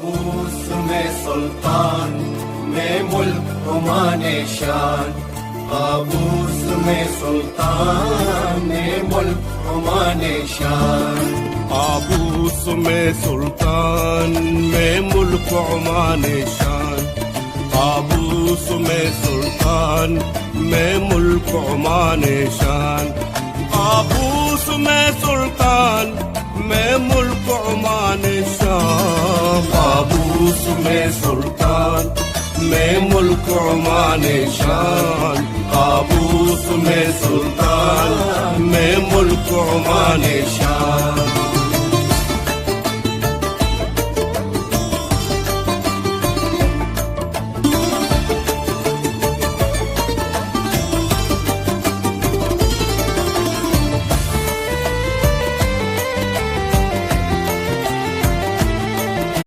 قابوس مئے سلطان، مئے ملک عمان ءِ شان۔ قابوس مئے سلطان، مئے ملک عمان ءِ شان۔ قابوس مئے سلطان، مئے ملک عمان ءِ شان۔ قابوس مئے سلطان، مئے ملک عمان ءِ شان۔ قابوس مئے سلطان، مئے ملک عمان ءِ شان۔ قابوس مئے سلطان، مئے ملک عمان ءِ شان۔ قابوس مئے سلطان، مئے ملک عمان ءِ شان۔